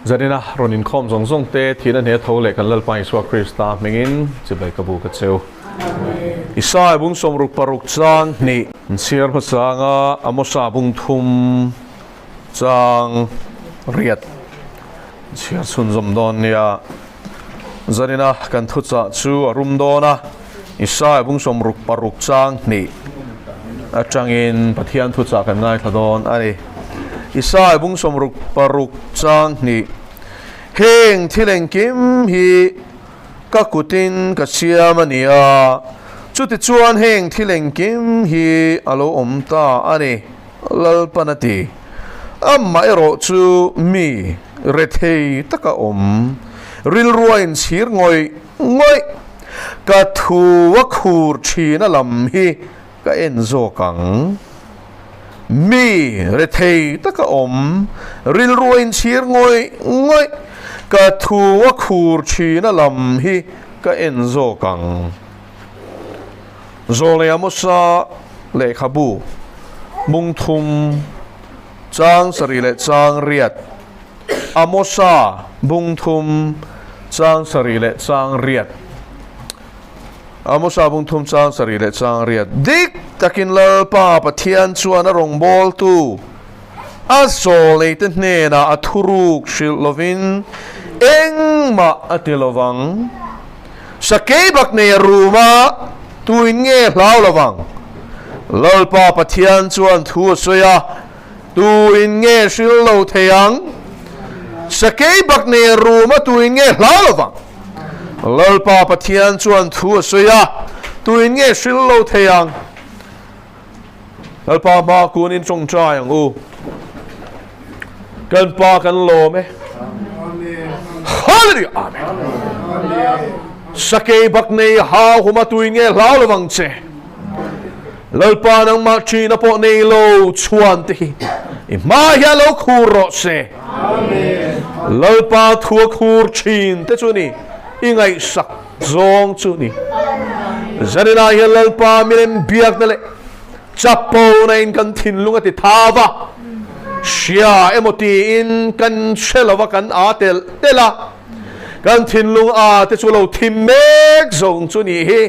Zanina rawn inkhawm zawng zawng te thihna hne tho leh kan Lalpa Isua Krista hmingin chibai ka bu ka cheu. Isaiah bung 66 chang hnih. Chhiar hmasanga Amosa bung thum chang riat chhiar chhunzawm dawn nia. Zanina kan thuchah chu a rum dawn a, Isaiah bung 66 chang hnih atangin Pathian thuchah kan ngaithla dawn a ni. Isaiah bung 66 chang hnih, Heng thil engkim hi ka kutin ka siam a ni a, chutichuan heng thil engkim hi a lo awm ta a ni, Lalpan a ti. Amaherawh chu mi rethei taka awm, rilrua inchhir ngawih ngawih, ka thu a khur thin a lam hi ka en zawk ang. Mi rethei taka awm, rilrua inchhir ngawih ngawih, ka thu a khur thin a lam hi ka en zawk ang. Zawlei Amosa lehkhabu mung thum chang sarih leh chang riat Amosa bung thum chang sarih leh chang riat Amosa bung thum chang sarih leh chang riat Dik takin Lalpa Pathian chuan a rawngbawltu a zawleite hnenah a thuruk hrilh lovin engmah a ti lovang. Sakei bak nei a rum a, tuin nge hlau lovang? Lalpa Pathian chuan thu a sawi a, tuin nge hril lo thei ang? Sakei bak nei a rum a, tuin nge hlau lovang? Lalpa Pathian chuan thu a sawi a, tuin nge hril lo thei ang? Lalpa hma kunin tawngtai ang u. Kan pa kan lawm e. Hallelujah. Amen. Sakei bak nei hau huma tui nge hlau lovang che. Lalpa nangmah ṭhina pawh nei lo chhuan te hi i hma hian lo khur rawh se. Lalpa thua khur ṭhin te chu ni i ngaihsak zawng chu ni. Zaninah hian Lalpa milem biakna leh chapona in kan thinlung a ti tha va, hria emaw tiin kan hre lova kan a telh telh a, kan thinlung a te chu lo thim mek zawng chu ni hi.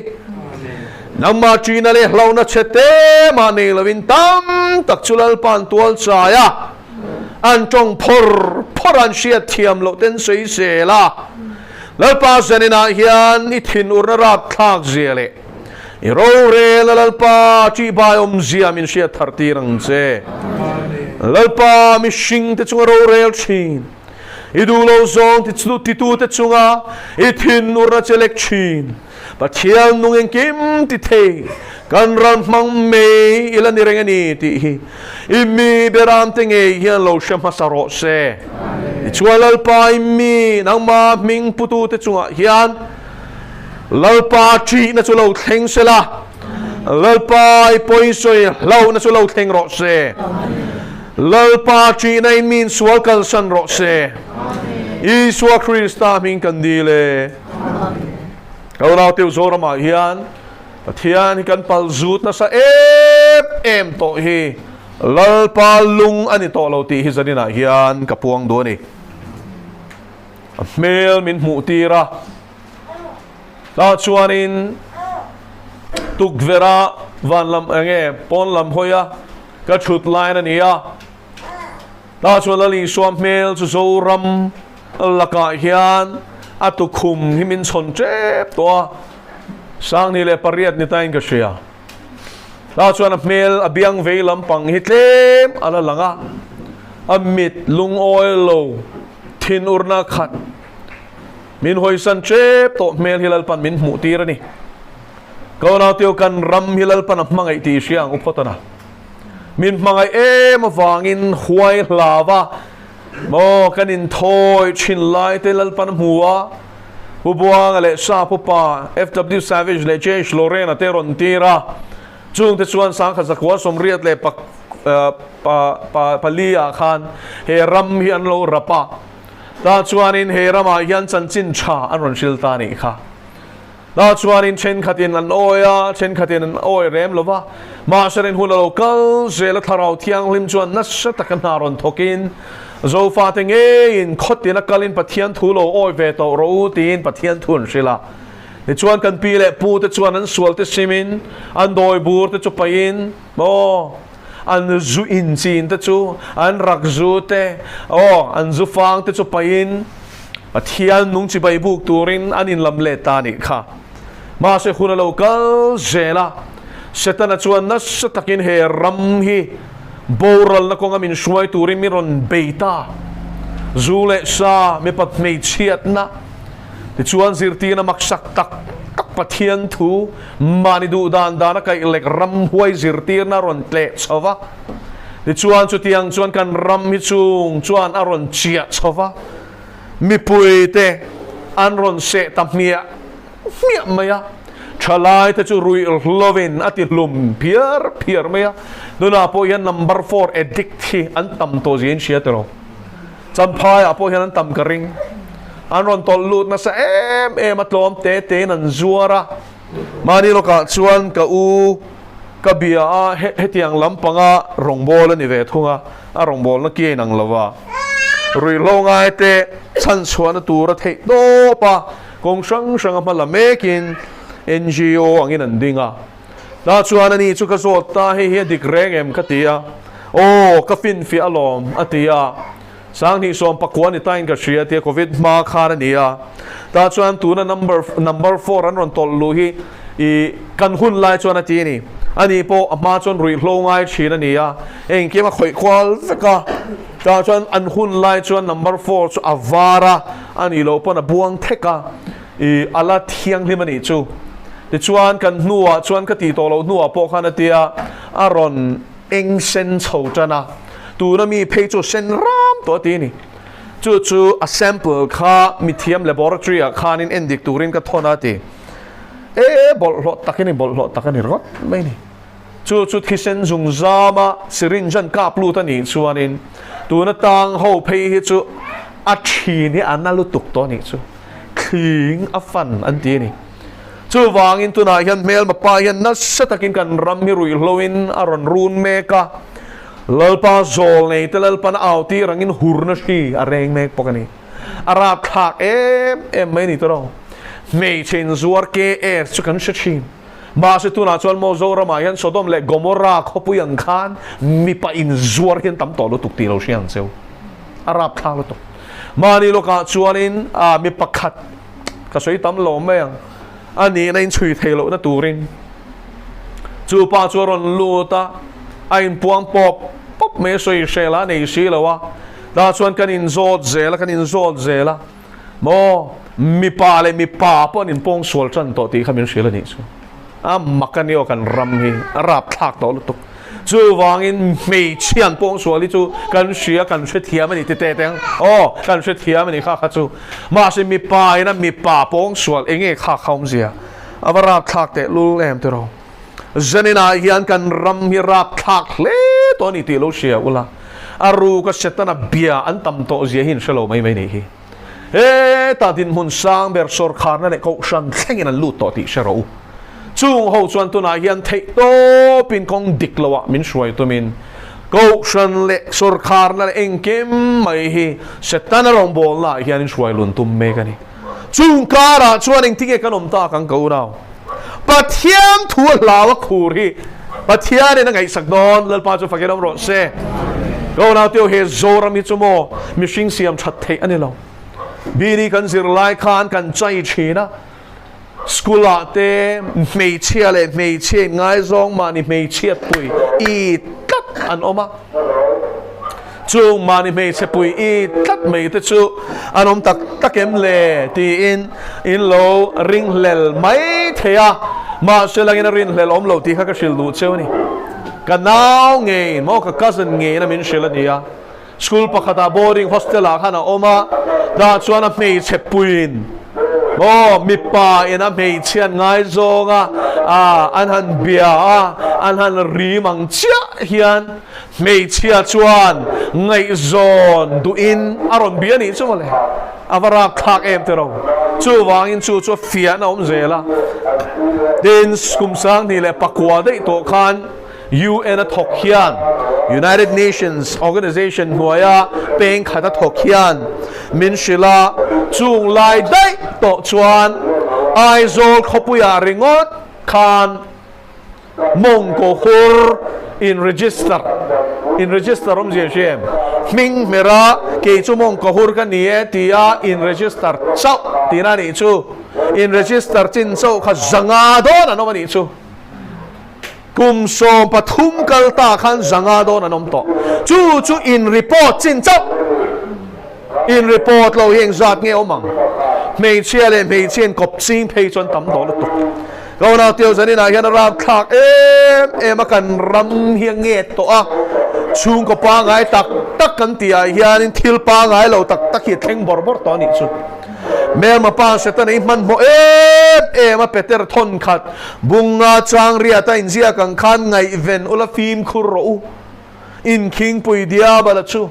Nangmah ṭihna leh hlauhna chhe te mah nei lovin tam tak chu Lalpa'n tual chai a, an ṭawng phawr phawr an hriat thiam loh ten sawi zel a. Lalpa zaninah hian i thinurna rapthlak zia leh i rorelna Lalpa ṭihbai awmzia min hriat thar tir ang che. Lalpa mihringte chunga rorel ṭhin, i duh lo zawng titute chunga i thinurna che lek ṭhin. Pathian nung engkim ti thei kan ram hmang mai ila ni reng a ni tih hi i mi beramte ngei hian lo hre hmasa rawh se. Tichuan Lalpa i mi nangma hming putute chungah hian Lalpa ṭihna chu lo thleng se la, Lalpa i pawisawi hlauhna chu lo thleng rawh se. Lalpa ṭihna in mi insual kalsan rawh se. Isua Krista hming kan dil e. Ka unau teu Zoramah hian Pathian hi kan pal zut nasa em em tawh hi Lalpa lung a ni tawh lo tih hi zaninah hian ka puang duh a ni. A hmel min hmuh tir a, tah chuanin tukverha van lam enge pawn lam hawi a ka thut lain a ni a. Tah chuan Lal Isua hmel chu Zoram lakah hian a tukhum hi min chhawn tep tawh a, 28 ni tain ka hria. Tah chuan a hmel a biang vei lampang hi tlem a la lang a, a mit lungawi lo thinurna khat min hawisan tep tawh hmel hi Lalpan min hmuh tir a ni. Ka unauteu kan ram hi Lalpan a hmangaih tih i hria ang u phawt a na. Min hmangaih em avangin huai hlau a, maw kan inthawi thin lai te Lalpan a hmu a, Pu Buanga leh Sa Pu Pa, FW Savage leh JH Lorena te rawn tir a, chungte chuan 1984 ah khan he ram hi an lo rap a, tah chuanin he ramah hian chanchin tha an rawn hril ta a nih kha. Tah chuanin thenkhatin an awi a, thenkhatin an awi rem lo va. Mahse rin hun a lo kal zel a, Thlarau Thianghlim chuan nasa taka hna rawn thawkin Zofate ngeiin khawtin a kalin Pathian thu lo awi ve tawh rawh u tiin Pathian thu an hrilh a. Tichuan kan pi leh pu te chuan an sual te simin an dawi bur te chu paihin aw an zu in chin te chu an rak zu te aw an zu fang te chu paihin Pathian nung chibai buk turin an inlam let ta a nih kha. Mahse hun a lo kal zel a, Setana chuan nasa takin he ram hi boralna kawnga min hruai turin min rawn bei ta. Zu leh sa mipat hmeichhiatna tichuan zirtirna maksak tak tak Pathian thu mahni duh dan dana kaih lek ramhuai zirtirna a rawn tleh chho va. Tichuan chutiang chuan kan ram hi chung chuan a rawn chiah chho va, mipuite an rawn seh ta hmiah hmiah mai a, thalai te chu ruih hlovin a ti hlum phiar phiar mai a, tunah pawh hian number four addict hi an tam tawh zia in hria tiraw? Champhaiah pawh hian an tam ka ring. An rawn tawlh lut nasa em em a, tlawm te tein an zuar a. Mahni lawkah chuan ka u ka bia a, hetiang lampanga rawngbâwl a ni ve thung a, a rawngbâwlna ki a inang lo va. Ruihhlo ngai te chhanchhuahna tur a theih tawp a, kawng hrang hranga hma la mekin NGO angin an ding a. Tah chuan ani chu ka zawt ta, hei hi a dik reng em ka ti a, aw ka finfiah alawm a ti a, Sanghnih 19 ni tain ka hria tia Covid hma khan a ni a, tah chuan tuna number number four an rawn tawlh luh hi i kan hun lai chuan a ti a ni. Ani pawh a hma chuan ruihhlo ngai thin a ni a, engkim a khawih kual vek a, tah chuan an hun lai chuan number four chu a var a, a nih loh pawn a buang thek a, i a la thianghlim a nih chu. Tichuan kan hnuah chuan ka tih tawh loh hnuah pawh khan a tia a rawn eng sen chho tan a, tuna mi phei chu sen ram tawh a ti a ni. Chu chu a sample kha mithiam laboratory ah khanin en dik turin ka thawn a ti. E bawlhhlawh tak a ni, bawlhhlawh tak a ni ringawt mai a ni. Chu chu thisen zung zama syringe an kap lut a nih chuanin tuna tang ho phei hi chu a thin hi a na lutuk tawh a nih chu. Thling a fan an ti a ni. Chuvangin tunah hian hmelma pa hian nasa takin kan ram hi ruihhloin a rawn run mek a, Lalpa zawl nei te Lalpan a au tir angin hurna hri a reng mek bawk a ni. A rapthlak em em mai a ni tawh. Hmeichhe inzuar KS chu kan hre thin. Mahse tunah chuan maw Zoramah hian Sodom leh Gomorrah khawpui ang khan mipa inzuar hian tam tawh lutuk tih lo hria ang cheu. A rapthlak lutuk. Mahni lawkah chuanin mi pakhat Ka sawi tam lo mai ang. A nihna in chhui thei lohna turin chu pa chu a rawn lut a, a inpuang pawp pawp mai a sawi hrel a, a nei si lo a. Tah chuan kan inzawt zel a, kan inzawt zel a, maw mipa leh mipa pawh an inpawng sual tan tawh tih kha min hrilh a nih chu. A mak a ni aw kan ram hi a rapthlak tawh lutuk. Chuvangin hmeichhia an pawngsual hi chu kan hria kan hrethiam a ni ti teh teh ang. Aw kan hrethiam a ni kha kha chu. Mahse mipa ina mipa pawngsual eng nge kha kha awmzia? A va rapthlak teh lul em tiraw? Zaninah hian kan ram hi rapthlak hle tawh a ni tih lo hria ula. A ruka Setana bia an tam tawh zia hi in hre lo mai mai nih hi. Hetah dinhmun sang ber sawrkharna leh kohhran thlengin an lut tawh tih hre rawh u. Chung ho chuan tunah hian theih tawpin kawng dik loah min hruai tumin kohhran leh sawrkharna leh engkim mai hi Setana rawngbawlnaah hian in hruai lun tum mek a ni. Chung karah chuan engtinge kan awm tak ang ka unau? Pathian thu a hlau a khur hi Pathianin a ngaihsak dawn, Lalpa chu fakin awm rawh se. Ka unau teu he Zoram hi chu maw mihring siam that theih a ni lo. Bini kan zir lai khan kan chai thin a, school ah te hmeichhia leh hmeichhia in ngaizawng mahni hmeichhiat pui i tlat an awm a. Chung mahni hmeichhe pui i tlat mai te chu an awm tak tak em le tiin in lo ringhlel mai thei a, mahse langin a rinhlel awm lo tih kha ka hrilh duh cheu a ni. Ka nau ngeiin maw ka cousin ngeiin a min hrilh a ni a, school pakhatah boarding hostel ah khan a awm a, tah chuan a hmeichhe puiin maw mipa in a hmeichhe an ngaizawng a, an han bia a, an han rim ang chiah hian Hmeichhia chuan ngaihzawn duhin a rawn bia nih chu mawle, a va rakthlak em tiraw. Chuvangin chu chu a fiahna awm zel a. Tin, kum 2009 daih tawh khan UN a thawk hian United Nations Organization hnuaia peng khata thawk hian min hrilh a, chung lai daih tawh chuan Aizawl khawpuiah ringawt khan Mawngkaw hur in register in register awmzia hria em? Hming hmera kei chu mawngkaw hur ka ni e tia in register chauh tihna a nih chu. In register chin chauh kha zanga dawn an awm a nih chu. Kum 13 kal ta khan zanga dawn an awm tawh. Chu chu in report chin chauh. In report lo hi engzat nge awm ang? Hmeichhia leh hmeichhia in kawp ching phei chuan tam tawh lutuk. Ka unau Teo Zanin ah hian a ram thlak em em a, kan ram hi a nget tawh a, chhungkaw pangai tak tak kan tih ah hianin thil pangai lo tak tak hi a thleng bawrh bawrh tawh a nih chu. Hmelma pa Setana i hmanhmawh em em a, Peter thawn khat bunga chang riat a inziak ang khan ngaihven ula fimkhur rawh u. Inkhingpui diabala chu.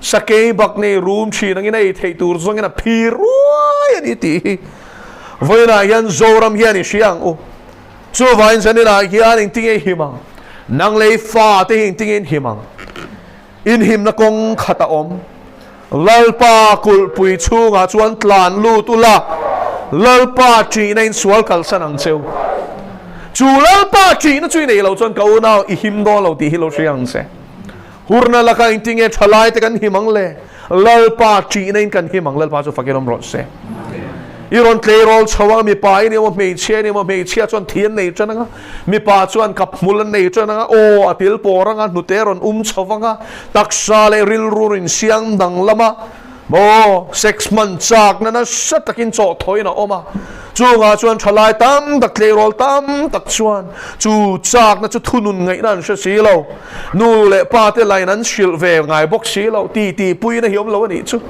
Sakei bak nei rum thin angin a ei theih tur zawngin a phi ruai a ni tih hi vawiinah hian Zoram hian i hria ang u. Chuvangin zaninah hian engtinge i him ang? Nang lei fa te hi engtinge in him ang? Inhimna kawng khat a awm. Lalpa kulhpui chhungah chuan tlan lut ula, Lalpa ṭihna in sual kalsan ang cheu. Chu Lalpa ṭihna chu i neih loh chuan ka unau i him dawn lo tih hi lo hria ang che. Hurna laka engtinge thalai te kan him ang le? Lalpa ṭihna in kan him ang, Lalpa chu fakin awm rawh se. I rawn tleirawl chho ang, mipa in emaw hmeichhia in emaw hmeichhia chuan thi an nei ṭan ang a, mipa chuan kap hmul an nei ṭan ang a, aw a til pawr ang a, hnute rawn um chho ang a, taksa leh rilru rawn insiang danglam a, Maw, sex hman chakna nasa takin chawhthawiin a awm a, chungah chuan thalai tam tak, tleirawl tam tak chuan chu chakna chu thunun ngaihna an hre si lo. Nu leh pa te lain an hrilh ve ngai bawk si lo, ti ti puina hi awm lo a nih chu.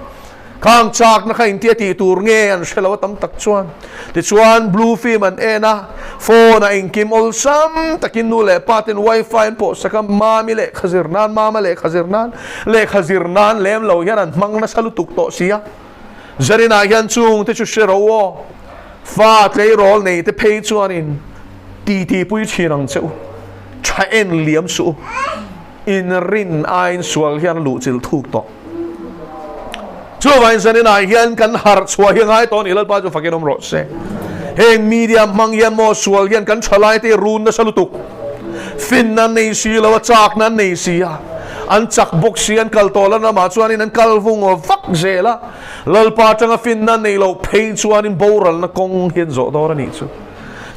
Khang chakna kha intia tih tur nge an hre lo a tam tak chuan. Tichuan blue film an en a, phone ah engkim awlsam takin nu leh pa ten wifi an pawh sak a, mami lehkha zir nan, mama lehkha zir nan, lehkha zir nan lem lo hian an hmang nasa lutuk tawh si a. Zarinah hian chung te chu hre ro aw, fa tleirawl nei te phei chuanin titi pui thin ang che u, tha en liam suh u, inrin aiin sual hian a luhchilh thuk tawh. Chuvangin zaninah hian kan harh chhuah hi a ngai tawh a ni, Lalpa chu fakin awm rawh se. Heng media hmang hian maw sual hian kan thalaite hi run nasa lutuk. Finna an nei si lo a, chakna an nei si a, an chak bawk si, an kal tawh lan ramah chuanin an kal vung vak zel a. Lalpa atanga finna an nei loh phei chuanin boralna kawng hi an zawh dawn a nih chu.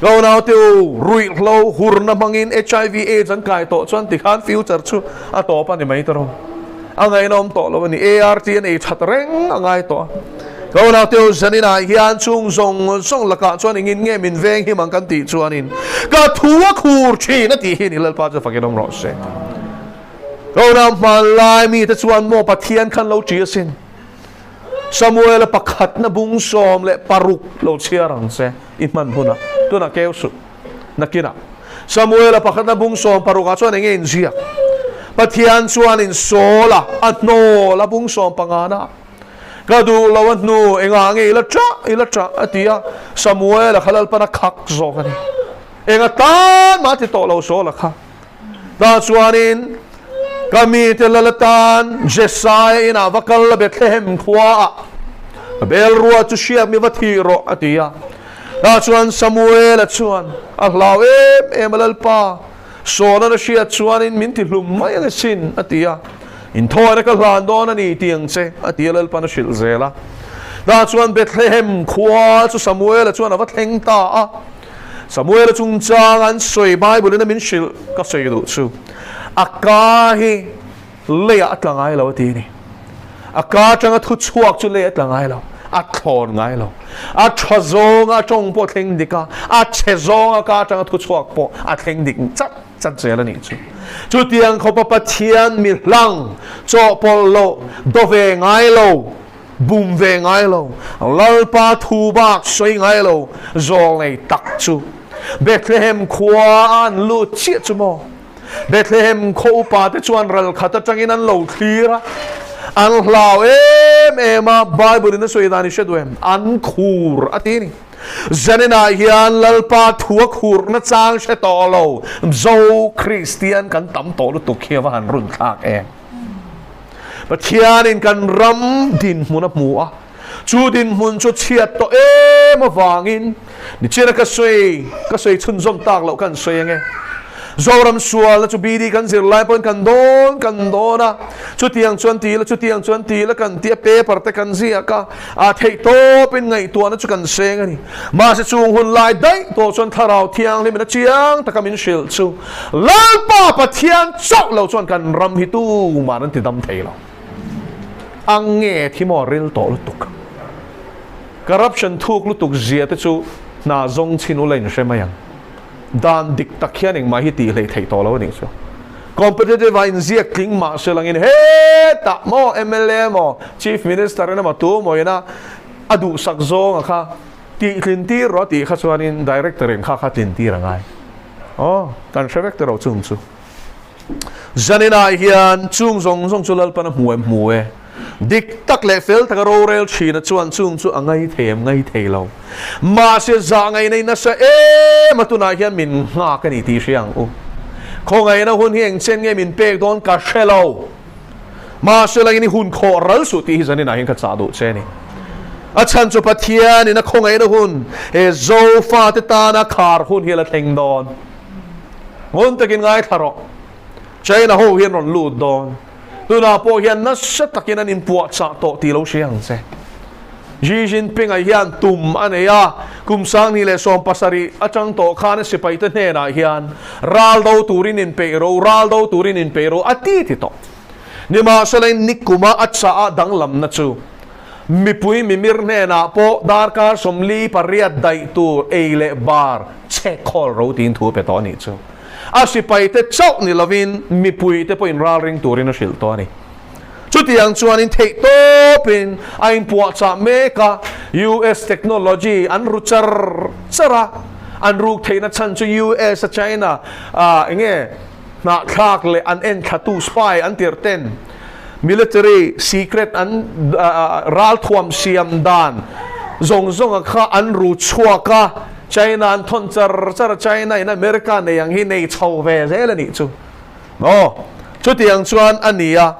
Ka unaute u, ruihhlo hurna hmangin HIV AIDS an kai tawh chuan tikhan future chu a tawp a ni mai ta rawh. A ngaihna awm tawh lo a ni. ART an ei that reng a ngai tawh a. Ka unaute u, zaninah hian chung zawng zawng lakah chuan engin nge min veng him ang kan tih chuanin ka thu a khur thin a tih hi ni Lalpa chu fakin awm rawh se. Ka unau hmanlai mite chuan maw Pathian khan lo ṭi asin. Samuela pakhatna bung 16 lo chhiar ang che i hman hunah tunah keu suh nakinah Samuela pakhatna bung 16 ah chuan enge inziak Pathian chuanin Saula a hnawl a bung 15 na ka duh lo a hnu engah nge ila ṭah ila ṭah a ti a Samuela kha Lalpana khak zawk a ni enga tan mah a ti tawh lo Saula kha Tah chuanin ka mite lal atan Jesaia inah va kal la Bethlehem khuaah ka belrua chu hriak mi va thih rawh a ti a. Tah chuan Samuela chuan a hlau em em a, Lalpa, Sawlan a hriat chuanin min ti hlum mai ang asin a ti a. Inthawina ka hlan dawn a ni ti ang che a ti a, Lalpan a hrilh zel a. Tah chuan Bethlehem khua chu Samuela chuan a va thleng ta a. Samuela chungchang an sawi Bible in a min hrilh ka sawi duh chu a ka hi leiah a tla ngai lo a ti a ni. A ka atanga thu chhuak chu leiah a tla ngai lo, a thlawn ngai lo. A tha zawnga a tawng pawh a thleng dik a, a chhe zawnga ka atanga thu chhuak pawh a thleng dik chat chat zel a nih chu. Chutiang khawpa Pathian mi hlang chawhpawlh loh daw ve ngai lo, Bum ve ngai lo, Lalpa thu bak sawi ngai lo zawl nei tak chu Bethlehem khua a an lut chiah chu maw? Bethlehem khaw upa te chuan ral khat atangin an lo thlir a, an hlau em em a, Bible in a sawi dan i hre duh em? An khur a ti a ni. Zaninah hian Lalpa thua khurna chang hre tawh lo Zo Kristian kan tam tawh lutuk hi a va han runthlak em. Pathianin kan ram dinhmun a hmu a, chu dinhmun chu chhiat tawh em avangin nichina ka sawi ka sawi chhunzawm tak loh kan sawi ange. Zoram sualna chu BD kan zir lai pawhin kan dawn kan dawn a, chutiang chuan ti ila chutiang chuan ti ila kan ti a, paper te kan ziak a, a theih tawpin ngaihtuahna chu kan seng a ni. Mahse chung hun lai daih tawh chuan Thlarau Thianghlimin a chiang taka min hrilh chu Lalpa Pathian chauh lo chuan kan ram hi tuman an ti dam thei lo. A nge thi maw ril tawh lutuk. Corruption thuk lutuk zia te chu hna zawng chhin ula in hre mai ang. Dan dik tak hian engmah hi tih hleih theih tawh lo a nih chu. Competitive ah inziak tling mah se langin hetah maw mla maw Chief Minister in emaw tu maw ina a duhsak zawnga kha tih tlin tir rawh a tih kha chuanin Director in kha kha tlin tir a ngai. Aw kan hre vek tawh chung chu. Zaninah hian chung zawng zawng chu Lalpan a hmu em hmu e. Dik tak leh fel taka rorel thina chuan chung chu a ngai thei em ngai thei lo. Mahse zah ngaihna in nasa em a tunah hian min nghak a ni tih hria ang u. Khawngaihna hun hi engchen nge min pek dawn ka hre lo. Mahse langin i hun khawh ral suh tih hi zaninah hian ka chah duh che a ni. A chhan chu Pathianin a khawngaihna hun he Zofate tana khar hun hi a la thleng dawn. Ngun takin ngaithla rawh. China ho hian rawn lut dawn. Tunah pawh hian nasa takin an inpuahchah tawh tih lo hria ang che. Xi Jinping-a hian tum a nei a, kum 2017 atang tawh khan a sipaite hnenah hian ral do turin inpeih ro, ral do turin inpeih ro a ti ti tawh. Nimahsela in nikuma a chah a danglamna chu mipui mimir hnenah pawh darkar 48 daih tur ei leh bar chhe khawl ro tiin thu a pe tawh a nih chu. A sipaite chauh ni lovin mipuite pawhin ralring turin a hrilh tawh a ni. Chutiang chuanin theih tawpin a inpuahchah mek a, US technology an ru char char a, an ruk theihna chhan chu US a China eng nge hnahthlak leh an enthlatu spy an tirh ten military secret an ralthuam siam dan zawng zawnga kha an ru chhuak a, China an thawn char char a, China in America nei ang hi nei chho ve zel a nih chu. Aw, chutiang chuan a ni a,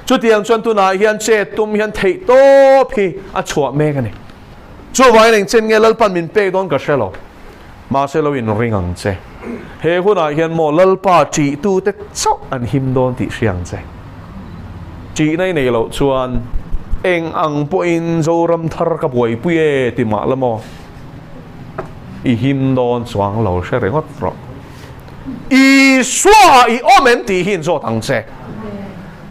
chutiang chuan tunah hian chet tum hian theih tawp hi a chhuah mek a ni. Chuvangin engchen nge Lalpan min pek dawn ka hre lo, mahse lo inring ang che. He hunah hian maw Lalpa ṭihtute chauh an him dawn tih hria ang che. Ṭihna i neih loh chuan eng ang pawhin Zoram thar ka buaipui e ti mah la maw, i him dawn chuang lo hre ringawt rawh. Isua i awm em tih hi inzawt ang che.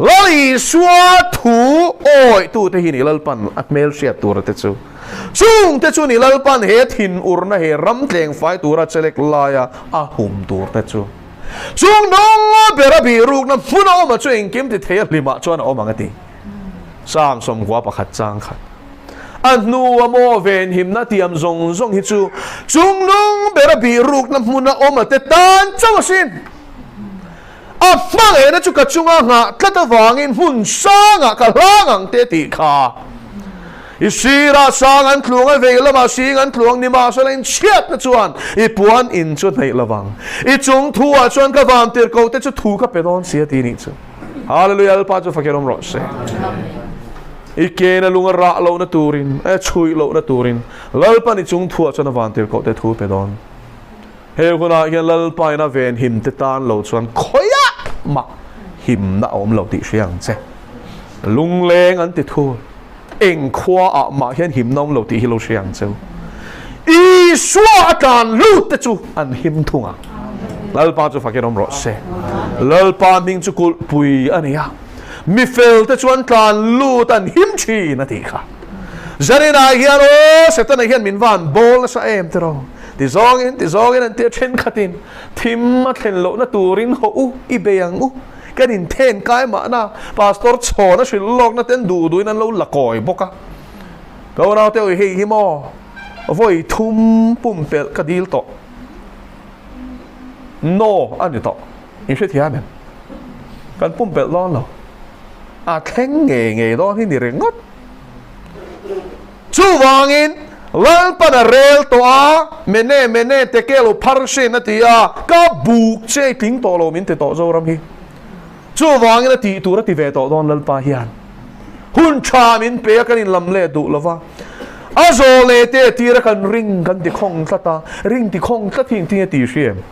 Lal Isua thu awihtute hi ni Lalpan a hmel hriat tura te chu. Chungte chu ni Lalpan he thinurna he ram tleng fai tura chelek laia a hum tur te chu. Chung nunga bera bihrukna hmuna awma chu engkim ti thei a hlimah chuan a awm ang a ti. Psalm 11 chang khat. A hnua maw venhimna tiam zawng zawng hi chu chungnung bera bihrukna hmuna awm a te tan chauh asin. A hmangaihna chu ka chunga nghah tlat avangin hmun sangah ka hlang ang te tih kha. I sirah sang an tluang a, vei lamah sing an tluang ni mahsela inchhiatna chuan i puan in chu hnaih lovang. I chung thuah chuan ka vantirhkoh te chu thu ka pe dawn si a ti nih chu. Hallelujah Lalpa chu fakin awm rawh se. I ke na lung a rah lohna turin, a chhuih lohna turin Lalpa ni chung thuah chuan a vantirhkoh te thu pe dawn. He hunah hian Lalpa in a ven him te tan lo chuan khawiah mah himna a awm lo tih hria ang che. Lungleng an ti thul. Eng khua ah mah hian himna awm lo tih hi lo hria ang cheu. Isua a tlan lut te chu an him thung ang. Lalpa chu fakin awm rawh se. Lalpa hming chu kulhpui a ni a, mi fel te chuan tlan lut an him thin a tih kha. Zaninah hian aw Setana hian min van bawl nasa em tiraw? Ti zawngin ti zawngin an ti a thenkhatin thim a thlen lohna turin haw u i bei ang u. Kan inthen kai mahna Pastor chhawn a hrilh lawkna ten duh duhin an lo la kawi bawk a. Ka unau te awi hei hi maw vawi thum pumpelh ka dil tawh. No a ni tawh. In hrethiam em? Kan pumpelh dawn lo. A thleng ngei ngei dawn hi ni ringawt. Chuvangin. Lalpan a rel tawh a, Mene, Mene, Tekel Upharsin a ti a, ka buk che i tling tawh lo min ti tawh Zoram hi. Chuvangin a tih tur a ti ve tawh dawn Lalpa hian. Hun tha min pe a kan inlam leh duh lo va. A zawh leh te a tir a kan ring kan ti khawng tlat a, ring ti khawng tlat hi engtin nge tih hria em?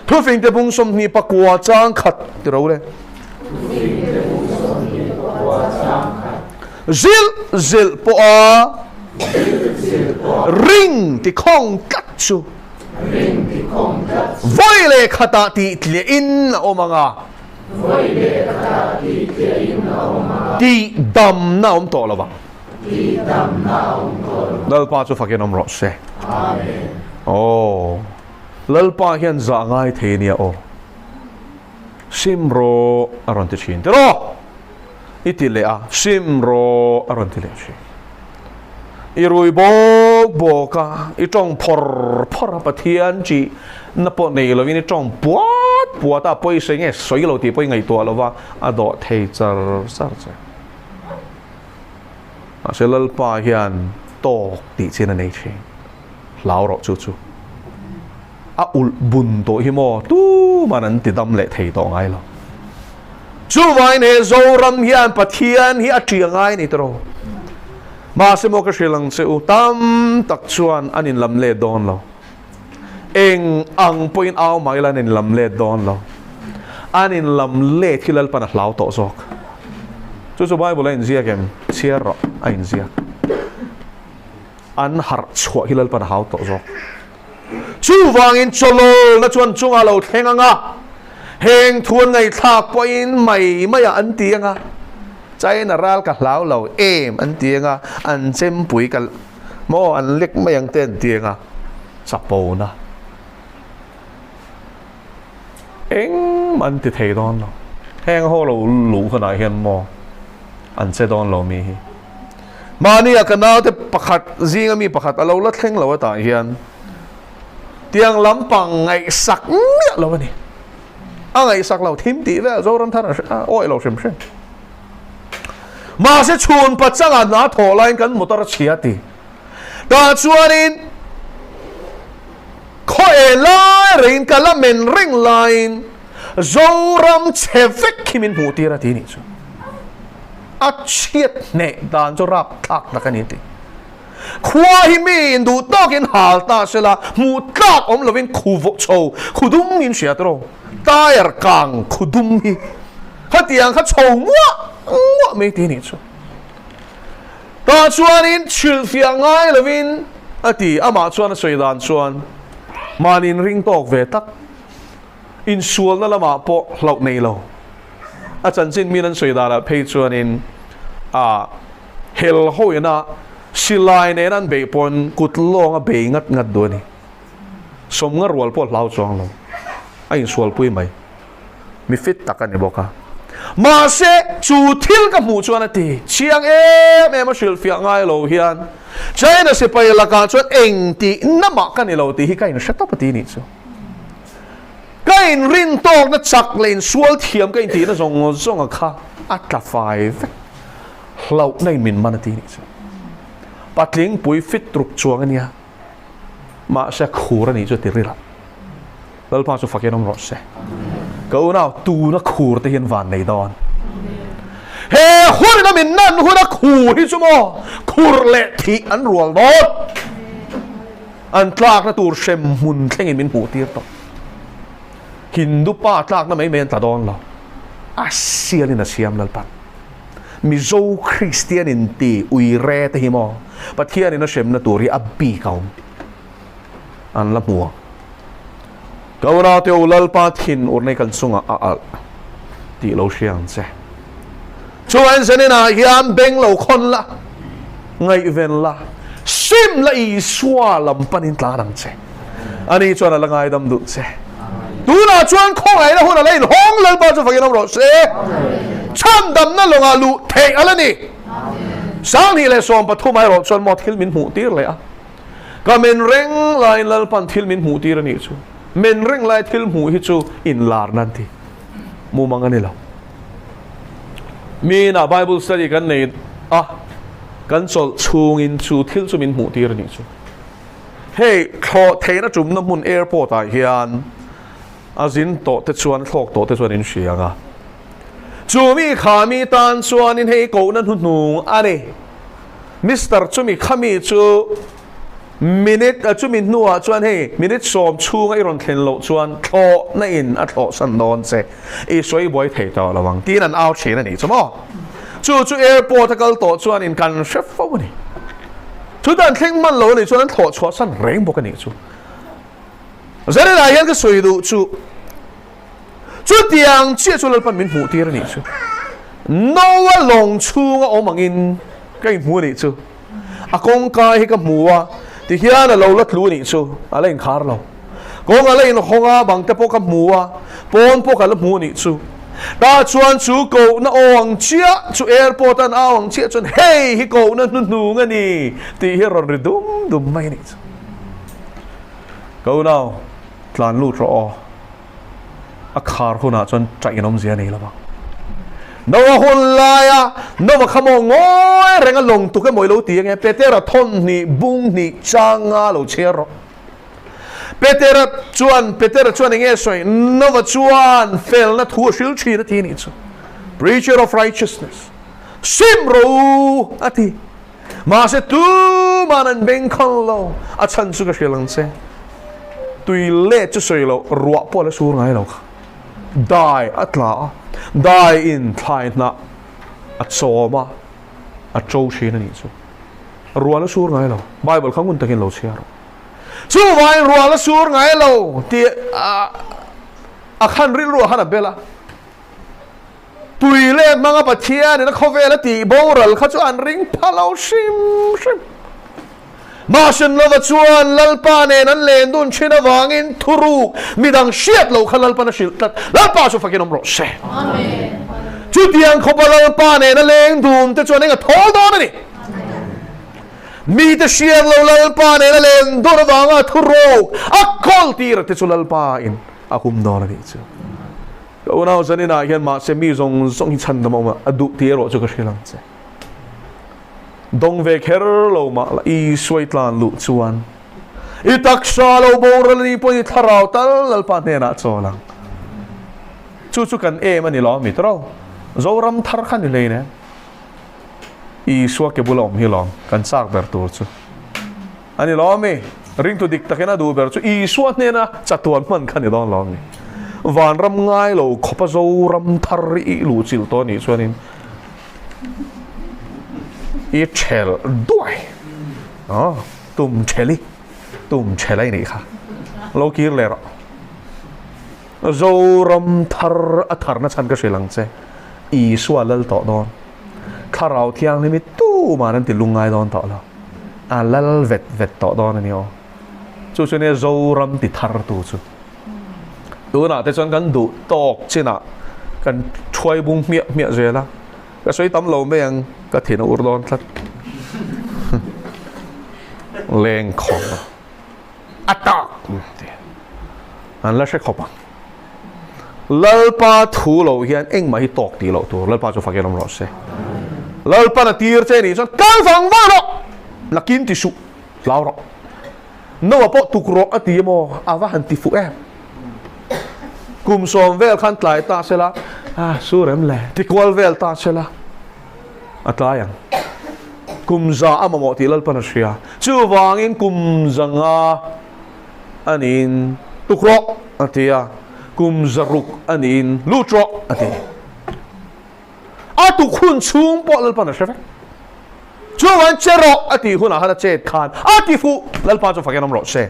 Thufingte bung 29 chang khat ti ro le. Thufingte bung 29 chang khat. Zilh zilh pawh a. Zilh zilh pawh a. Ring ti khawng tlat chu. Ring ti khawng tlat chu. Vawi leh khatah tih tliah in a awm ang a. Vawi leh khatah tih tliah in a awm ang a. Tih damna a awm tawh lo ang. Tih damna a awm tawh lo ang. Lalpa chu fakin awm rawh se. Amen. Aw. Lalpa hian zah ngai thei nia aw. Sim rawh a rawn ti thin tiraw? I ti leh a, sim rawh a rawn ti leh thin. I rui bawk bawk a, i tawng phawr phawr a, Pathian tih na pawh nei lovin i tawng puat puat a, pawisa nge sawi lo tih pawh i ngaihtuah lova, a dawh thei char char che. Mahse Lalpa hian tawk tih chin a nei thin. Hlau rawh chu chu. A ulh bun tawh hi maw tuman an ti dam leh thei tawh ngai lo. Chuvangin he Zoram hian Pathian hi a ṭia ngai a ni tawh. Mahse maw ka hrilh ang che u, tam tak chuan an inlam let dawn lo. Eng ang pawhin au mah ila an inlam let dawn lo. An inlam let hi Lalpan a hlau tawh zawk. Chu chu Bible a inziak em? Chhiar rawh a inziak. An harh chhuah hi Lalpan a hau tawh zawk. Chuvangin chawlawlna chuan chungah lo thleng ang a, heng thu an ngaihthlak pawhin mai maiah an ti ang a, China ral ka hlau lo em an ti ang a, an chempui ka maw an lek mai ang te an ti ang a, chapona engmah an ti thei dawn lo. Heng ho lo luh hunah hian maw an che dawn lo mi hi. Mahnia ka naute pakhat zinga mi pakhat a lo la thleng lo atah hian tiang lampang ngaihsak miah lo a ni. A ngaihsak lo thim tih vel Zoramthar a awih lo hrim hrim. Mahse chhun pachanga hna thawh laiin kan motor a chhia ti. Tah chuanin khaw e lai rengin ka la men reng laiin Zoram chhe vek hi min hmuh tir a ti nih chu. A chhiat hneh dan chu rap thlak tak a ni ti. Khua hi mi in duh tawkin hal ta se la, hmuh tlak awm lovin khu vawh chho, khu dum in hria tawh. Tyre kang khu dum hi khatiang kha chho nguah nguah mai ti nih chu. Tah chuanin chhilhfiah ngai lovin a ti, amah chuan a sawi dan chuan mahni inring tawk ve tak. Insualna lamah pawh hlauh nei lo. A chanchin min an sawi danah phei chuanin a hel hoina silai nen an beih pawn kut lawng a bei ngat ngat duh a ni. Sawmnga rual pawh hlau chuang lo. A insualpui mai. Mi fit tak a ni bawk a. Mahse, chu thil ka hmuh chuan a ti chiang em em a hrilhfiah ngai lo hian China sipai lakah chuan eng tihna mah ka ni lo tih hi ka inhre tawp a ti nih chu. Ka inrin tawkna chak leh insual thiam ka intihna zawng zawnga kha a tla fai vek. Hlauhna in min man a ti nih chu. Patling pui fit ruk chuang a nia. Mahse a khur a nih chu a ti ril a. Lalpa chu fakin awm rawh se. Ka unau tuna khur te hian van nei dawn. He hunin a min nan hun a khur hi chu maw khur leh thih an rual dawn. An tlakna tur hrem hmun thlengin min hmuh tir tawh. Hindu pa tlakna mai mai an tla dawn lo. A sialin a siam Lalpan. Mizo Kristian in ti ui re te hi maw Pathianin a hremna tur hi a bik a awm. An la hmu ang. Ka unaute u Lalpa thin urnei kan chungah a alh tih lo hria ang che. Chuan zaninah hian beng lo khawn la, ngaihven la, sim la Isua lam panin tlan ang che. Ani chuan a la ngaidam duh che. Tunah chuan khawngaihna hun a la inhawng Lalpa chu fakin awm rawh se. Chhandamna lawngah luh theih a la ni. 2013 erawh chuan maw thil min hmuh tir leh a. Ka men reng laiin Lalpan thil min hmuh tir a nih chu. Men reng lai thil hmuh hi chu inlarna an ti. Mumang a ni lo. Mi inah Bible study kan nei a. Kan chawlh chhungin chu thil chu min hmuh tir a nih chu. Hei thlawh theihna tumna hmun airport ah hian a zin tawh te chuan thlawk tawh te chuan in hria ang a. Chu mi kha mi tan chuanin hei kohna hnuhnung a ni. Mister chumi khami chu minute chumi hnuah chuan hei minute sawm chhunga i rawn thlen loh chuan thlawhna in a thlawh san dawn che i sawi buai thei tawh lo ang tiin an au thin a nih chu maw. Chu chu airport a kal tawh chuan in kan hre fo a ni. Chu dan thleng hman lo a nih chuan an thlawh chhuah san reng bawk a nih chu. Zarinah hian ka sawi duh chu chutiang chiah chu Lalpan min hmuh tir a nih chu. Noa lawng chhunga awm angin ka inhmu a nih chu. A kawngka hi ka hmu a, tihian a lo la tlu a nih chu, a la inkhar lo. Kawng a la inhawng a, bang te pawh ka hmu a, pawn pawh ka la hmu a nih chu. Tah chuan chu kohna aw ang chiah chu airport an au ang chiah chuan hei hi kohna hnuhnung a ni tih hi a rawn ri dum dum mai a nih chu. Ka unau, tlan lut rawh aw. A khar hunah chuan ṭaih in awmzia a nei lo vang. Noah hun laia Noah kha maw ngawi reng a lawng tuk emaw i lo ti ange, Petera thawn hnih bung hnih changa lo chhiar rawh. Petera chuan Petera chuan enge sawi? Noah chuan felna thu a hril thin a ti anih chu. Preacher of righteousness. Sim rawh u a ti. Mahse tuman an beng khal lo. A chhan chu ka hrilh ang che. Tui let chu sawi loh ruah pawh a la sur ngai lo kha. Dai a tla a, dai in thlai hnah a chawm a, a to thin a nih chu. Ruah la sur ngai lo. Bible kha ngun takin lo chhiar rawh. Chuvangin ruah la sur ngai lo tih a khan rilru a khan a bel a. Tui leh hmanga Pathianin a khawvel a tih boral kha chu an ring pha lo hrim hrim. Mahsenlova chuan Lalpa nen an len dun thin avangin thuruk midang hriat loh kha Lalpan a hrilh tlat. Lalpa chu fakin awm rawh se. Chutiang khawpa Lalpa nen a leng dun te chuan eng a thawl dawn a ni. Mite hriat lo Lalpa nen a len dun avanga thuruk a kawl tir te chu Lalpa in a hum dawn a nih chu. Ka unau zaninah hian mahse mi zawng zawng hi chhandam a awm a, a duh tih erawh chu ka hrilh ang che. Dawng ve kher lo mah la Isua i tlan luh chuan i taksa lo boral a nih pawhin i thlarau tal Lalpa hnenah chawl ang. Chu chu kan em a ni lo mi tawrh. Zoram thar kha ni hlei nen. Isua ke bula awm hi lawm kan chak ber tur chu. A ni lo mi? Ringtu dik takin a duh ber chu Isua hnena chatuan hman kha ni dawn lo mi? Vanram ngai lo khawpa Zoram thar i luh chilh tawh anih chuanin i thelh duai aw tum thelh i tum thelh a i nih kha lo kir leh rawh. Zoram thar a tharna chhan ka hrilh ang che Isua lal tawh dawn. Thlarau Thianghlim hi tuman an ti lungngai dawn tawh lo. A lal vet vet tawh dawn a ni aw. Chu chu nia Zoram ti thar tu chu. Tunah te chuan kan duh tawk chinah kan thuai bung hmiah hmiah zel a. Ka sawi tam lo mai ang, ka thin a ur dawn tlat. Lengkhawm a tak an la hre khawp ang. Lalpa thu lo hian engmah hi tawk tih loh tur Lalpa chu fakin awm rawh se. Lalpan a tir che nih chuan kal vang vang rawh, nakin ti suh, hlau rawh. Noah pawh tuk rawh a ti emaw a va han ti fuh em. Kum sawm vel khan tlai ta sela, ah sur em le, ti kual vel ta sela a tlai ang. Kum za a mamawh tih Lalpan a hria. Chuvangin kum zanga a niin tuk rawh a ti a, kum zaruk a niin lut rawh a ti. A tuk hun chhung pawh Lalpan a hre vek. Chuan che rawh a tih hunah khan a chet khan a ti fuh, Lalpa chu fakin awm rawh se.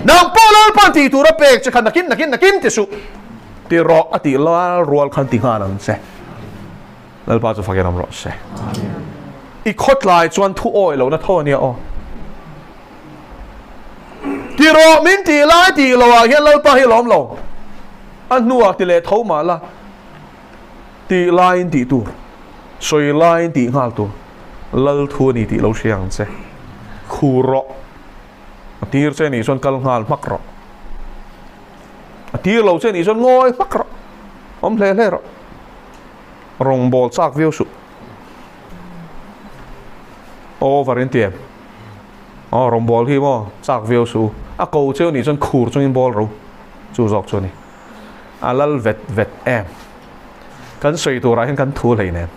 Nang pawh Lalpan tih tur a pek che khan nakin nakin nakin ti suh, ti rawh a tih lal rual khan ti nghal ang che. Lalpa chu fakin awm rawh se. I khawtlai chuan thu awi lohna tho a nia aw. Ti rawh min tih lai tih loh ah hian Lalpa hi lawm lo. A hnuah ti leh tho mah la, tih laiin tih tur, sawi laiin tih nghal tur, Lal thu a ni tih lo hria ang che. Khur rawh. A tir che nih chuan kal nghal hmak rawh. A tir lo che nih chuan ngawi hmak rawh. Awm hle hle rawh. Rawngbâwl châk viau suh. Over in ti em? Aw rawn bawl hi maw chak viau suh u. A ko cheu nih chuan khur chungin bawl ro chu zawk chu a ni. A lal vet vet em. Kan sawi turah hian kan thu hlei nen.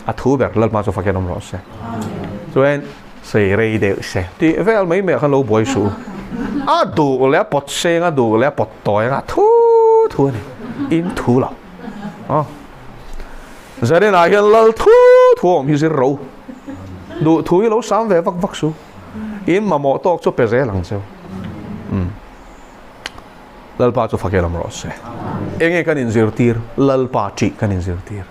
A thu ber Lalpa chu fakin awm rawh se. Chuan sawi rei deuh se tih vel mai mai ah khan lo buai suh u. A duh leh a pawt seng a duh leh a pawt tawi anga thu thu a ni. In thu lo. Aw. Zarinah hian lal thu thu a awm hi zir ro. Duh thu hi lo sam ve vak vak su. In mamawh tawk chu pe zel ang cheu. Umm. Lalpa chu fak elam rawh se. Enge kan inzirtir? Lalpa ṭih kan inzirtir.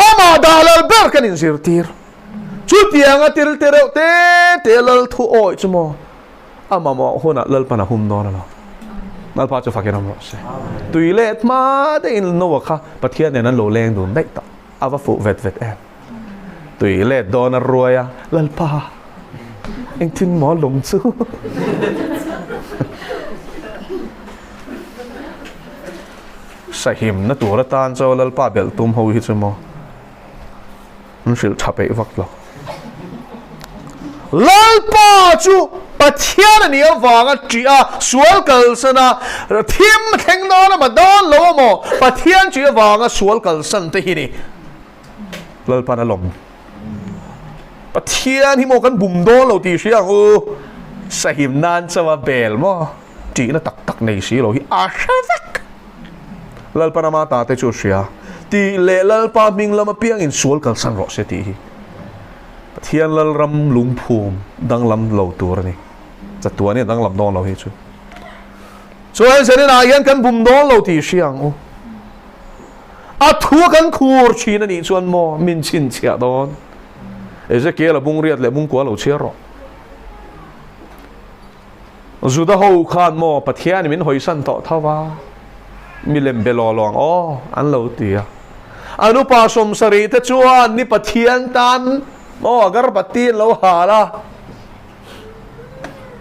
Amah dah lal ber kan inzirtir. Chutianga til te reuh te te lal thu awih chu maw? A mamawh hunah Lalpan a hum dawn a lo. Lalpa chu fakin awm rawh se. Tui let hma deuhin Noah kha Pathian nen an lo leng dun daih tawh. A va fuh vet vet em. Tui let dawn a ruai a, Lalpa, engtin maw lung chu? Sahimna tur atan chaw Lalpa belh tum ho hi chu maw? An hrilh tha peih vak lo. Lalpa chu Pathian a nih avanga ṭih a, sual kalsan a, thim thleng dawn a ma dawn lo a maw? Pathian ṭih avanga sual kalsan te hi ni. Lalpan a lawm. Pathian hi maw kan bum dawn lo tih hria ang u. Sahim nan chauh a bel maw? Ṭihna tak tak nei si lo hi a hre vek. Lalpa rama ta te chu hria tih leh Lalpa hming lam apiangin sual kalsan rawh se tih hi Pathian Lalram lungphum danglam lo tur a ni. Chatuan hi a danglam dawn lo hi chu. Chuan Zaninah hian kan bum dawn lo tih hria ang u. A thu a kan khur thin a nih chuan maw min chhinchhiah dawn. Ezekiel-a bungriat leh bungkua lo chhiar rawh. Juda ho khan maw Pathian min hawisan tawh tho va, milem be law law ang aw an lo ti a. An upa sawmsarih te chuan ni Pathian tan maw agarbati an lo hal a,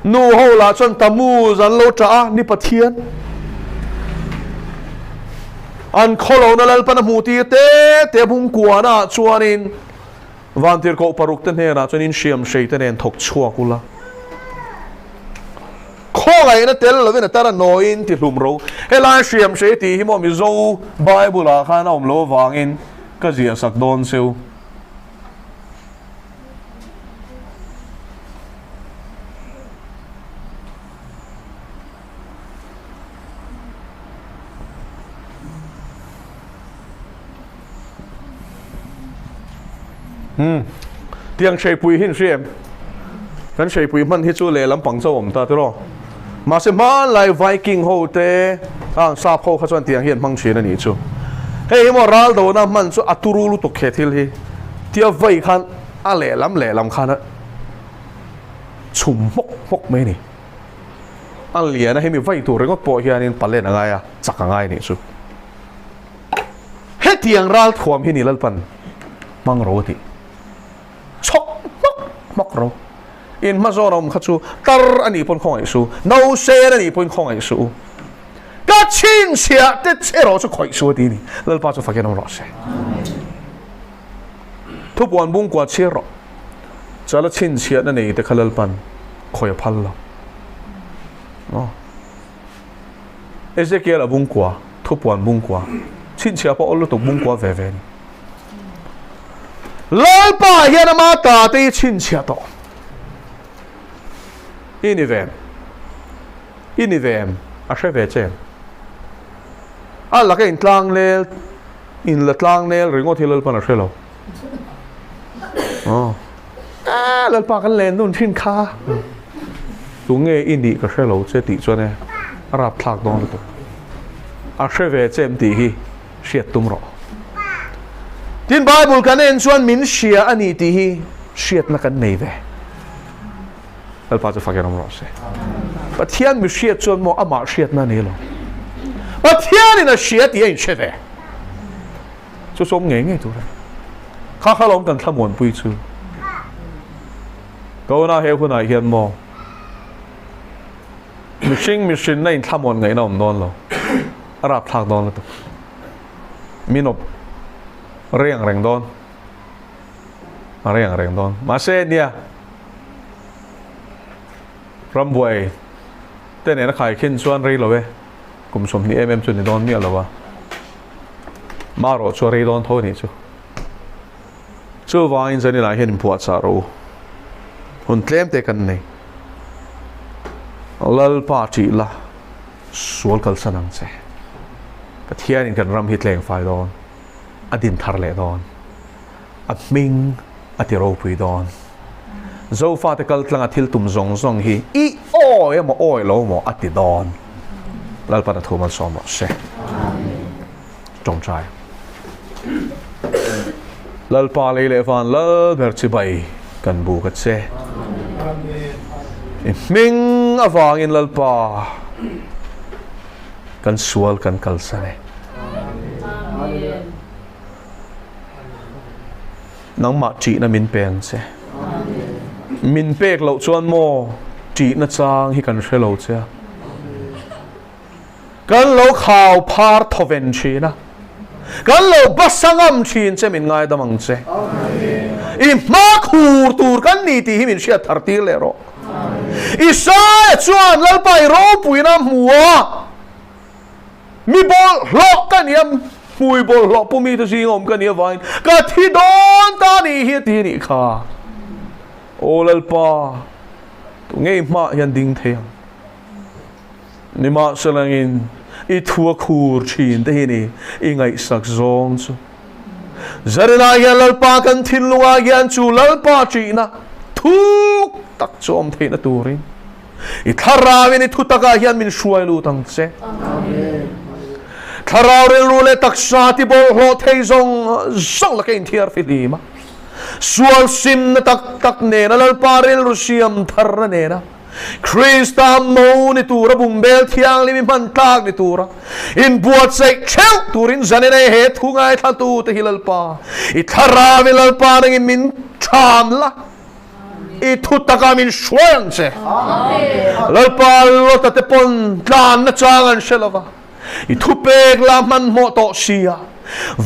nu ho lah chuan Tammuz an lo ṭah a, ni Pathian an khawlohna Lalpan a hmuh tir te te a bungkuana ah chuanin Vantirhkoh paruk te hnenah chuan in hriam hrei te nen thawk chhuak ula. Khawngaihna tel lovin a tar a nawiin ti hlum ro. Helai hriam hrei tih hi maw Mizo Bible ah khan a awm lo avangin ka ziah sak dawn cheu. Umm tiang hreipui hi an hria em? Kan hreipui hman hi chu lehlam pang chauh a awm ta tiraw? Mahse hmanlai Viking ho te ang sap ho kha chuan tiang hi an hmang thin a nih chu. Hei hi maw ral dona hman chu a turu lutuk he thil hi. Tia vai khan a lehlam lehlam khan a chhum hmawk hmawk mai a ni. A lian a hemi vai tur ringawt pawh hianin palen a ngai a, chak a ngai a nih chu. Hetiang ral thuam hi ni Lalpan hmang ro a tih. Chhawk hmawk hmawk ro. In hma zawn a awm kha chu tar a nih pawn khawngaih suh, no sen a nih pawhin khawngaih suh u. Ka chhinchhiah te erawh chu khawih suh a ti a ni. Lalpa chu fakin awm rawh se. Thupuan bungkua chhiar rawh. Chala chhinchhiahna nei te kha Lalpan khawi a phal lo. Aw. Ezekiel a bungkua, thupuan bungkua, chhinchhiah pawh awl lutuk bungkua ve ve a ni. Lalpa hian ama ta te hi chhinchhiah tawh. I ni ve em? I ni ve em? A hre ve che em? A laka intlang nel, inla tlang nel ringawt hi Lalpan a hre lo. Aw. Ah, Lalpa kan len dun thin kha. Tunge i nih ka hre lo che tih chuan e a rap thlak dawn lutuk. A hre ve che em tih hi hriat tum rawh. Tin Bible kan en chuan min hria a ni tih hi hriatna kan nei ve. Lalpa chu fakin awm rawh se. Pathian mi hriat chuan maw amah hriatna a ni lo. Pathianin a hria tih a inhre ve. Chu sawm ngei ngei tur a ni. Kha kha lawm kan thlamuanpui chu. Tuna he hunah hian maw mihring mihrinna in thlamuan ngaihna awm dawn lo. A rapthlak dawn lutuk. Min awp reng reng dawn. A rei ang reng dawn. Mahse nia, rambuai te nena khaikhin chuan rei lo e, kum 20 em em chu ni dawn miah lo a. Marawh chu a rei dawn tho a nih chu. Chuvangin zaninah hian inphuahchah rawh u. Hun tlem te kan nei. Lalpa ṭih la, sual kalsan ang che. Pathianin kan ram hi tleng fai dawn, a din thar leh dawn, a hming a ti ropui dawn. Zofate kal tlanga thil tum zawng zawng hi i awi emaw awi lo maw a ti dawn. Lalpan a thu malsawm rawh se. Tawngtai. Lalpa lei leh van lal ber chibai kan buk a che. I hming avangin Lalpa kan sual kan kalsan e. Nangmah ṭihna min pe ang che. Min pek loh chuan maw ṭihna chang hi kan hre lo che a. Kan lo khau phar thawven thin a, kan lo basa ngam thin che min ngaidam ang che. I hma khur tur kan ni tih hi min hriat thar tir leh rawh. Isaia chuan Lalpa i ropuina hmu a, mi bawlhhlawh ka ni a, hmui bawlhhlawh pu mite zinga awm ka nih avangin ka thi dawn ta nih hi a ti a nih kha. Aw Lalpa, tu ngei hmaah hian ding thei ang. Nimahselangin i thu a khur thin te hi ni i ngaihsak zawng chu. Zarinah hian Lalpa kan thinlungah hian chu Lalpa ṭihna thuk tak chu awm theihna turin i thlarauin i thutakah hian min hruai lut ang che. Thlarau rilru leh taksa ti bawlhhlawh thei zawng zawng laka inthiar fihlim a, sual simna tak tak nena Lalpa rilru siam tharna nena Krista mo ni tura bumbel thianghlim i hman tlak ni tura inbuatsaih theuh turin zanin ei he thu ngaithlatu te hi Lalpa i thlarau i Lalpa nangin min tham la i thu taka min hruai ang che. Lalpa Lota te pawn tlanna chang an hre lova i thupek la hmanhmawh tawh si a.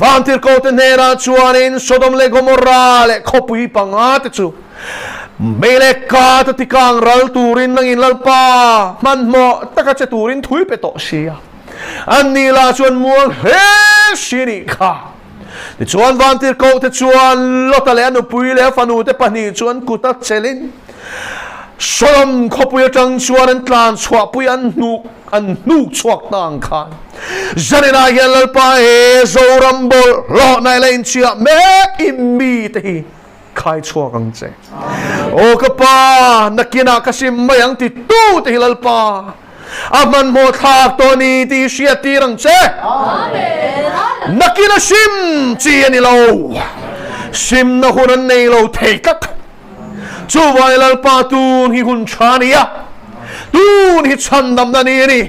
Vantirhkohte hnenah chuanin Sodom leh Gomorra leh khawpui panga te chu mei leh kat a tikang ral turin nangin Lalpa hmanhmawh taka che turin thui pe tawh si a. Anni lah chuan mual hle si a nih kha. Tichuan Vantirhkohte chuan Lota leh a nupui leh a fanute pahnih chuan kut a chelin Sodom khawpui atang chuan an tlan chhuahpui an hnuk an hnuk chhuak ta ang khan Zaninah hian Lalpa he Zoram bawlhhlawhna ila inchhiah mek i mite hi khai chhuak ang che. Aw ka pa, nakinah ka sim mai ang ti tu te hi Lalpa a hmanhmawh thlak tawh a ni tih hi hriat tir ang che. Nakin a sim chi a ni lo. Simna hun an nei lo thei tlat. Chuvai Lalpa tun hi hun tha a ni a, tun hi chhandamna ni a ni.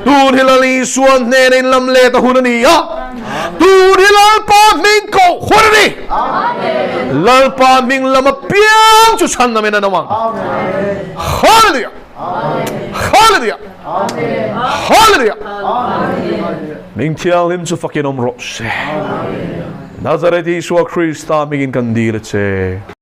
Tun hi Lal Isua hnena inlam let a hun a ni a, tun hi Lalpa hming koh hun a ni. Lalpa hming lam apiang chu chhandamin an awm ang. Hallelujah! Hallelujah! Hallelujah! Hming thianghlim chu fakin awm rawh se. Nazareth Isua Krista hmingin kan dil a che.